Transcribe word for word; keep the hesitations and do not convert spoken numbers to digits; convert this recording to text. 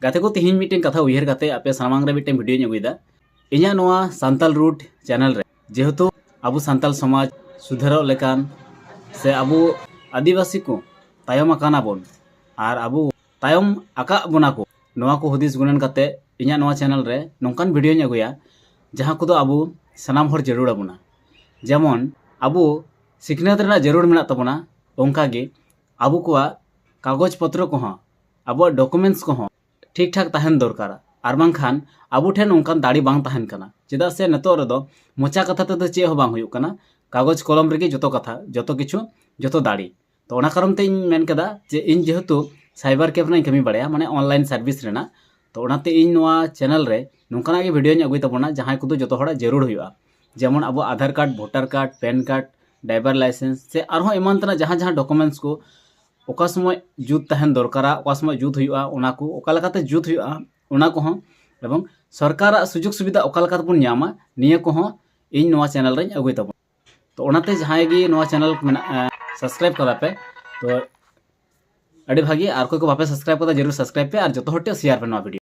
ᱜᱟᱛᱮ ᱠᱚ, ᱛᱮᱦᱮᱧ ᱢᱤᱫᱴᱮᱱ ᱠᱟᱛᱷᱟ ᱩᱭᱦᱟᱹᱨ ᱠᱟᱛᱮ ᱟᱯᱮ ᱥᱟᱢᱟᱝ ᱨᱮ ᱢᱤᱫᱴᱮᱱ ᱵᱷᱤᱰᱤᱭᱳᱧ ᱟᱹᱜᱩᱭᱮᱫᱟ᱾ ᱤᱧᱟᱹᱜ ᱱᱚᱣᱟ ᱥᱟᱱᱛᱟᱞ ᱨᱩᱴ ᱪᱮᱱᱮᱞ ᱨᱮ, ᱡᱮᱦᱮᱛᱩ ᱟᱵᱚ ᱥᱟᱱᱛᱟᱞ ᱥᱚᱢᱟᱡᱽ ᱥᱩᱫᱷᱟᱹᱨᱚᱜ ᱞᱮᱠᱟᱱ ᱥᱮ ᱟᱵᱚ ᱟᱹᱫᱤᱵᱟᱹᱥᱤ ᱠᱚ ᱛᱟᱭᱚᱢ ᱟᱠᱟᱱᱟ ᱵᱚᱱ ᱟᱨ ᱟᱵᱚ ᱛᱟᱭᱚᱢ ᱟᱠᱟᱫ ᱵᱚᱱᱟ ᱠᱚ, ᱱᱚᱣᱟ ᱠᱚ ᱦᱩᱫᱤᱥ ᱜᱩᱱᱟᱹᱱ ᱠᱟᱛᱮ ᱤᱧᱟᱹᱜ ᱱᱚᱣᱟ ᱪᱮᱱᱮᱞ ᱨᱮ ᱱᱚᱝᱠᱟᱱ ᱵᱷᱤᱰᱤᱭᱳᱧ ᱟᱹᱜᱩᱭᱟ, ᱡᱟᱦᱟᱸ ᱠᱚᱫᱚ ᱟᱵᱚ ᱥᱟᱱᱟᱢ ᱦᱚᱲ ᱡᱟᱹᱨᱩᱲ ᱟᱵᱚᱱᱟ᱾ ᱡᱮᱢᱚᱱ ᱟᱵᱚ ᱥᱤᱠᱷᱱᱟᱹᱛ ᱨᱮᱱᱟᱜ ᱡᱟᱹᱨᱩᱲ ᱢᱮᱱᱟᱜ ᱛᱟᱵᱚᱱᱟ, ᱚᱱᱠᱟᱜᱮ ᱟᱵᱚ ᱠᱚᱣᱟᱜ ᱠᱟᱜᱚᱡᱽ ᱯᱚᱛᱨᱚ ᱠᱚᱦᱚᱸ, ᱟᱵᱚᱣᱟᱜ ᱰᱚᱠᱩᱢᱮᱱᱴᱥ ᱠᱚᱦᱚᱸ ᱴᱷᱤᱠ ᱴᱷᱟᱠ ᱛᱟᱦᱮᱱ ᱫᱚᱨᱠᱟᱨᱟ, ᱟᱨ ᱵᱟᱝᱠᱷᱟᱱ ᱟᱵᱚ ᱴᱷᱮᱱ ᱚᱱᱠᱟᱱ ᱫᱟᱲᱮ ᱵᱟᱝ ᱛᱟᱦᱮᱱ ᱠᱟᱱᱟ᱾ ᱪᱮᱫᱟᱜ ᱥᱮ ᱱᱤᱛᱚᱜ ᱨᱮᱫᱚ ᱢᱚᱪᱟ ᱠᱟᱛᱷᱟ ᱛᱮᱫᱚ ᱪᱮᱫ ᱦᱚᱸ ᱵᱟᱝ ᱦᱩᱭᱩᱜ ᱠᱟᱱᱟ, ᱠᱟᱜᱚᱡᱽ ᱠᱚᱞᱚᱢ ᱨᱮᱜᱮ ᱡᱚᱛᱚ ᱠᱟᱛᱷᱟ, ᱡᱚᱛᱚ ᱠᱤᱪᱷᱩ, ᱡᱚᱛᱚ ᱫᱟᱲᱮ᱾ ᱛᱚ ᱚᱱᱟ ᱠᱟᱨᱚᱱ ᱛᱮ ᱤᱧ ᱢᱮᱱ ᱠᱮᱫᱟ ᱡᱮ ᱤᱧ ᱡᱮᱦᱮᱛᱩ ᱥᱟᱭᱵᱟᱨ ᱠᱮᱯ ᱨᱮᱱᱟᱜ ᱤᱧ ᱠᱟᱹᱢᱤ ᱵᱟᱲᱟᱭᱟ, ᱢᱟᱱᱮ ᱚᱱᱞᱟᱭᱤᱱ ᱥᱟᱨᱵᱷᱤᱥ ᱨᱮᱱᱟᱜ, ᱛᱚ ᱚᱱᱟᱛᱮ ᱤᱧ ᱱᱚᱣᱟ ᱪᱮᱱᱮᱞ ᱨᱮ ᱱᱚᱝᱠᱟᱱᱟᱜ ᱜᱮ ᱵᱷᱤᱰᱤᱭᱳᱧ ᱟᱹᱜᱩᱭ ᱛᱟᱵᱚᱱᱟ ᱡᱟᱦᱟᱸᱭ ᱠᱚᱫᱚ ᱡᱚᱛᱚ ᱦᱚᱲᱟᱜ ᱡᱟᱹᱨᱩᱲ ᱦᱩᱭᱩᱜᱼᱟ᱾ ᱡᱮᱢᱚᱱ ᱟᱵᱚ Aadhaar card, voter card, PAN card, driver licence ᱥᱮ ᱟᱨᱦᱚᱸ ᱮᱢᱟᱱ ᱛᱮᱱᱟᱜ ᱡᱟᱦᱟᱸ ᱡᱟᱦᱟᱸ ᱰᱚᱠᱩᱢᱮᱱᱴᱥ ᱠᱚ ᱚᱠᱟ ᱥᱚᱢᱚᱭ ᱡᱩᱛ ᱛᱟᱦᱮᱱ ᱫᱚᱨᱠᱟᱨᱟ, ᱚᱠᱟ ᱥᱚᱢᱚᱭ ᱡᱩᱛ ᱦᱩᱭᱩᱜᱼᱟ, ᱚᱱᱟ ᱠᱚ ᱚᱠᱟ ᱞᱮᱠᱟᱛᱮ ᱡᱩᱛ ᱦᱩᱭᱩᱜᱼᱟ, ᱚᱱᱟ ᱠᱚᱦᱚᱸ, ᱮᱵᱚᱝ ᱥᱚᱨᱠᱟᱨᱟᱜ ᱥᱩᱡᱳᱜᱽ ᱥᱩᱵᱤᱫᱷᱟ ᱚᱠᱟ ᱞᱮᱠᱟ ᱛᱮᱵᱚᱱ ᱧᱟᱢᱟ, ᱱᱤᱭᱟᱹ ᱠᱚᱦᱚᱸ ᱤᱧ ᱱᱚᱣᱟ ᱪᱮᱱᱮᱞ ᱨᱮᱧ ᱟᱹᱜᱩᱭ ᱛᱟᱵᱚᱱᱟ᱾ ᱛᱚ ᱚᱱᱟᱛᱮ ᱡᱟᱦᱟᱸᱭ ᱜᱮ ᱱᱚᱣᱟ ᱪᱮᱱᱮᱞ ᱢᱮᱱᱟᱜᱼᱟ, ᱥᱟᱵᱥᱠᱨᱟᱭᱤᱵ ᱠᱟᱫᱟ ᱯᱮ, ᱛᱚ ᱟᱹᱰᱤ ᱵᱷᱟᱹᱜᱤ᱾ ᱟᱨ ᱚᱠᱚᱭ ᱠᱚ ᱵᱟᱯᱮ ᱥᱟᱵᱥᱠᱨᱟᱭᱤᱵ ᱠᱟᱫᱟ, ᱡᱟᱹᱨᱩᱲ ᱥᱟᱵᱥᱠᱨᱟᱭᱤᱵ ᱯᱮ ᱟᱨ ᱡᱚᱛᱚ ᱦᱚᱲ ᱴᱷᱮᱱ ᱥᱮᱭᱟᱨ ᱯᱮ ᱱᱚᱣᱟ ᱵᱷᱤᱰᱤᱭᱳ᱾